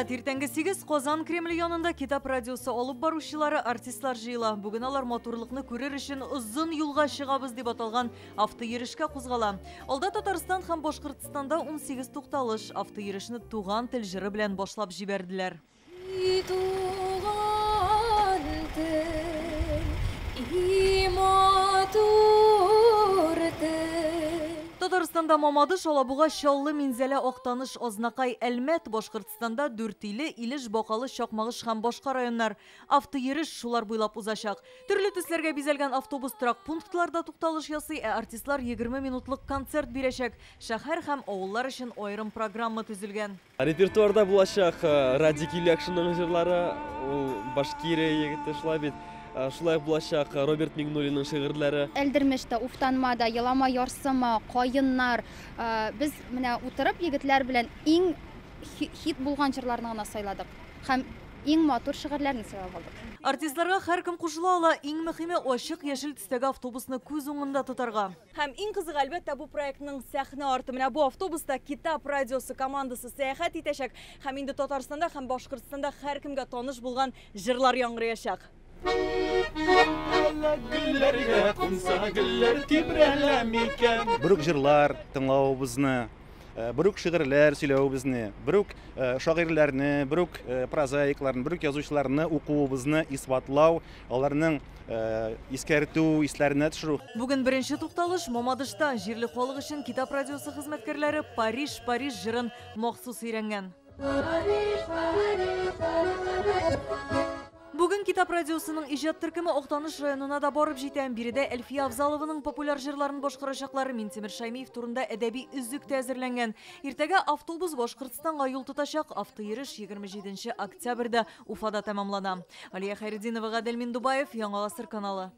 Сәгать иртәнге 8, Казан Кремле янында Китап радиосы алып баручылары, артистлар җыела. Бүген алар матурлыкны күрер өчен озын юлга чыгабыз дип аталган автойөрешкә кузгала. Алда Татарстан һәм Башкортстанда 18 тукталыш. Автойөрешне Туган тел җыры белән башлап җибәрделәр. И туган тел, и матур тел. Татарстанда Мамадыш, Алабуга, Чаллы, Минзәлә, Актаныш, Азнакай, Әлмәт, Башкортстанда Дүртөйле, Илеш, Бакалы, Чакмагыш һәм башка районнар. Автойөреш шулар буйлап узачак. Төрле төсләргә бизәлгән автобус торак пунктларда тукталыш ясый, ә артистлар 20 минутлык концерт бирәчәк. Шәһәр һәм авыллар өчен аерым программа төзелгән. Репертуарда булачак Радик Юльякшинның җырлары, ул Башкирия егете, шулай бит. Шулай ук булачак Роберт Миңнуллинның шигырьләре. Әлдермеш тә, Уфтанма да, Елама ярсыма, Каеннар. Без менә утырып егетләр белән иң хит булган җырларны гына сайладык һәм иң матур шигырьләрне сайлап алдык. Артистларга һәркем кушыла ала, иң мөһиме ачык яшел төстәге автобусны күз уңында тотарга. Һәм иң кызыгы, әлбәттә, бу проектның сәхнә арты. Менә бу автобуста Китап радиосы командасы сәяхәт итәчәк һәм инде Татарстанда һәм Башкортстанда һәркемгә таныш булган җырлар яңгыраячак. Гөлләргә кунса гөлләр тибрәлә микән? Бер үк җырлар тыңлавыбызны, бер үк шигырьләр сөйләвебезне, бер үк шагыйрьләрне, бер үк прозаикларны, бер үк язучыларны укуыбызны исбатлау, аларның искәртү, исләренә төшерү. Бүген беренче тукталыш Мамадышта. Җирле халык өчен Китап радиосы хезмәткәрләре Париж, Париж җырын махсус өйрәнгән. Париж, Париж, Париж. Бүген Китап радиосының иҗат төркеме Актаныш районына да барып җитә. Биредә Әлфия Авзалованың популяр җырларын башкарачаклар. Минтимер Шаймиев турында әдәби өзек тә әзерләнгән. Иртәгә автобус Башкортстанга юл тотачак. Автойөреш 27 октябрьдә Уфада тәмамлана. Алия Хәйретдинова, Гадел Миндубаев, Яңа Гасыр каналы.